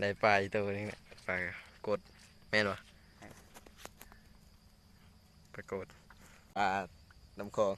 ໄດ້ປາອີກໂຕໜຶ່ງແຫຼະ ປາກົດ ແມ່ນບໍ່? ປາກົດ ປານ້ຳຂອງ.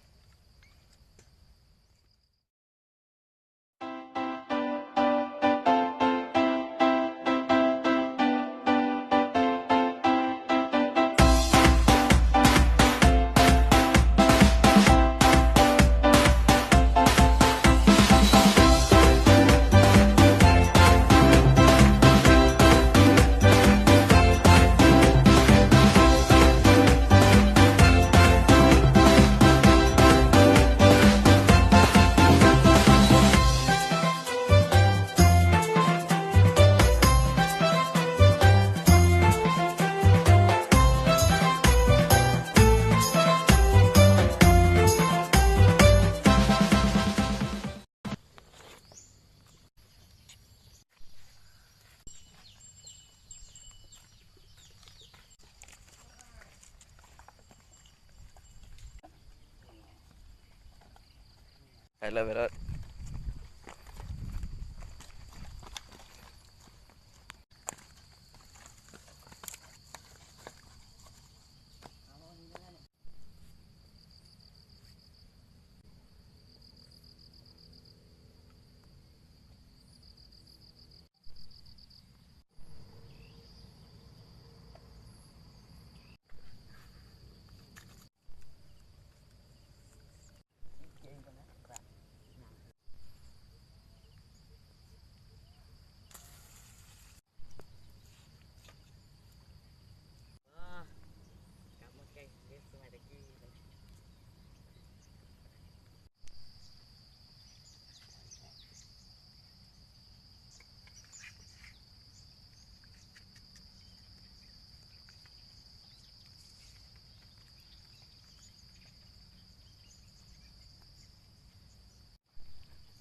ໄປເລີຍ ໄປເລີຍ.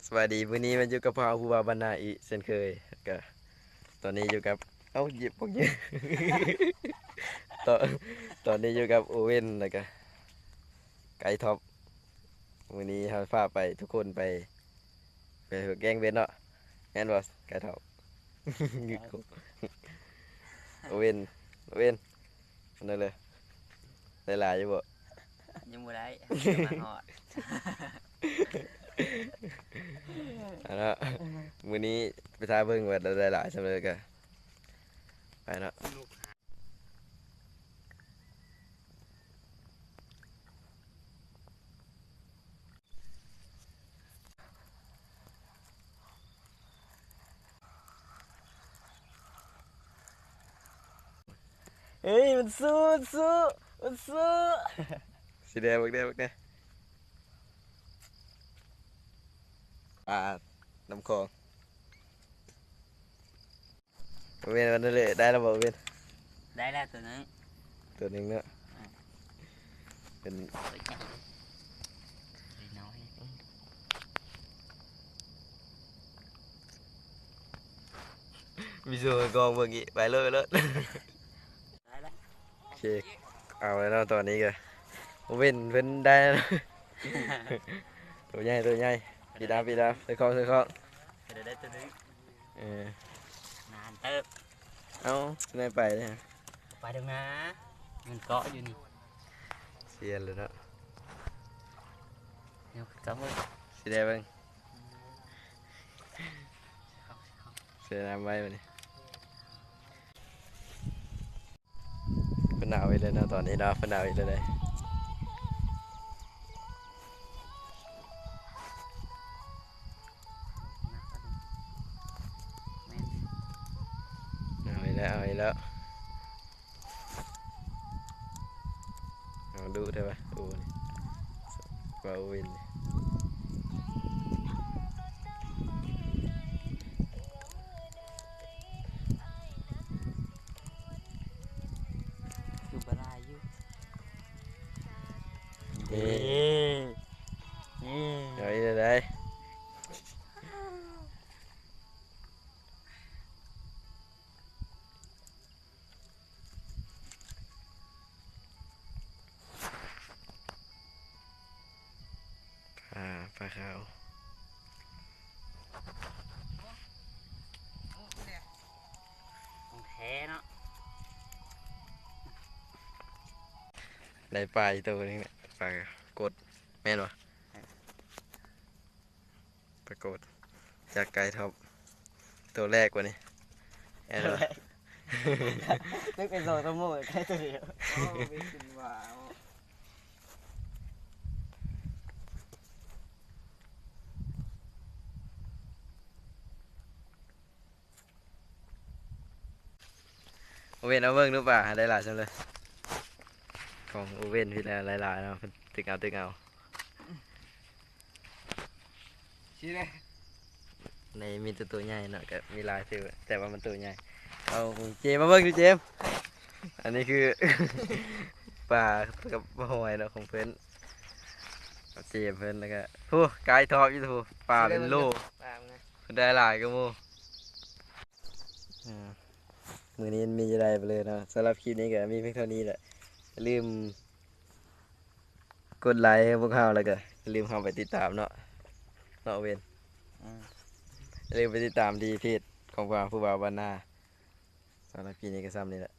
ສະບາຍດີ ມື້ນີ້ມາຢູ່ກັບພວກເຮົາຜູ້ບ່າວບ້ານນາອີກເຊັ່ນເຄີຍ. ກະຕອນນີ້ຢູ່ກັບ ເອົ້າ ເຢັບພວກເຍ ຕອນ ຕອນນີ້ຢູ່ກັບໂອເວັນ ແລ້ວກະໄກທັອບ. ມື້ນີ້ເຮົາພາໄປ ທຸກຄົນໄປ ໄປແກ້ງເວັນເນາະ ແມ່ນບໍ່ ໄກທັອບ? ໂອເວັນ ໂອເວັນ ອັນນັ້ນເລີຍ ໄດ້ຫຼາຍຢູ່ບໍ່? ຍັງບໍ່ໄດ້ ກຳລັງຮອດ ເອົາເນາະ ມື້ນີ້ໄປຖ້າເບິ່ງວ່າໄດ້ຫຼາຍສ່ຳໃດກະໄປເນາະ. ເອີຍ ມັນສູ້ ມັນສູ້ ມັນສູ້. ສີແດງ ບັກແດງ ບັກແດງ ປານ້ຳຂອງ. ເວັນ ວັນນີ້ເລີຍ ໄດ້ແລ້ວບໍ່ເວັນ? ໄດ້ແລ້ວໂຕໜຶ່ງ ໂຕໜຶ່ງເນາະ ເປັນ ໂຕໃຫຍ່ ໂຕນ້ອຍ ວິດີໂອກອງເບິ່ງອີກ ໄປໂລດ ໄປໂລດ. ໂອເຄ ເອົາແລ້ວເນາະ ຕອນນີ້ກະເວັນເພິ່ນໄດ້ແລ້ວ ໂຕໃຫຍ່ ໂຕໃຫຍ່ ປີດາ ປີດາ ໃສ່ຂອງ ໃສ່ຂອງ ໄດ້ໂຕໜຶ່ງ. ເອີ ນານເຕີບ ເອົ້າ ຊິໄດ້ໄປເດ້ ໄປເຖິງນາ ມັນເກາະຢູ່ນີ້ ຊຽນເລີຍເນາະ ຍົກຂຶ້ນເບິ່ງ ຊິໄດ້ເບິ່ງ ເສຍນ້ຳໄວ້ບັດນີ້. ເພິ່ນເອົາອີກແລ້ວເນາະ ຕອນນີ້ເນາະ ເພິ່ນເອົາອີກແລ້ວເດ້ ເອົາອີກແລ້ວ ເອົາອີກແລ້ວ. ເອົາດຸແທ້ວະ ໂອ້ ນີ້ ວ່າໂອເວັນນີ້ ຢູ່ບໍ່ຫຼາຍຢູ່ ເອີ ເອີ ເອົາອີກແລ້ວໄດ໋. ເ ໄດ້ປາອີກໂຕໜຶ່ງ ປາກົດ ແມ່ນບໍ່? ປາກົດ ຈາກກາຍທັອບ ໂຕແລກວ່ານີ້ ແມ່ນບໍ່? ນຶກເປັນສອງໂຕໝູ່ ໄດ້ໂຕດຽວ. ໂອເວັນ ເອົາເບິ່ງດູປາ ໄດ້ຫຼາຍສ່ຳໃດ? ຂອງໂອເວັນພີ້ແຫຼະ ຫຼາຍໆເນາະ ເພິ່ນຕຶກເອົາ ຕຶກເອົາ. ຊີ້ເດ້ ໃນມີແຕ່ໂຕໃຫຍ່ເນາະ ກະມີຫຼາຍເຕີບ ແຕ່ວ່າມັນໂຕໃຫຍ່. ເອົາ ເຈມ ມາເບິ່ງດູເຈມ ອັນນີ້ຄືປາກັບຫອຍເນາະຂອງເພິ່ນ ເຈມເພິ່ນ ແລ້ວກະ ຜູ້ກາຍທອບຢູ່ ຜູ້ປາເປັນໂລ ເພິ່ນໄດ້ຫຼາຍກວ່າໝູ່. ອ່າ ມື້ນີ້ມັນມີຢູ່ໄດ້ໄປເລີຍເນາະ. ສຳລັບຄລິບນີ້ກໍມີພຽງເທົ່ານີ້ແຫຼະ. ຢ່າລືມກົດໄລໃຫ້ພວກເຮົາ ແລ້ວກໍຢ່າລືມເຂົ້າໄປຕິດຕາມເນາະ ເນາະເວັນ. ອືມ ຢ່າລືມໄປຕິດຕາມທີ່ເພຈຂອງພວກເຮົາ ຜູ້ບ່າວບ້ານນາ. ສຳລັບຄລິບນີ້ກໍສ່ຳນີ້ແຫຼະ.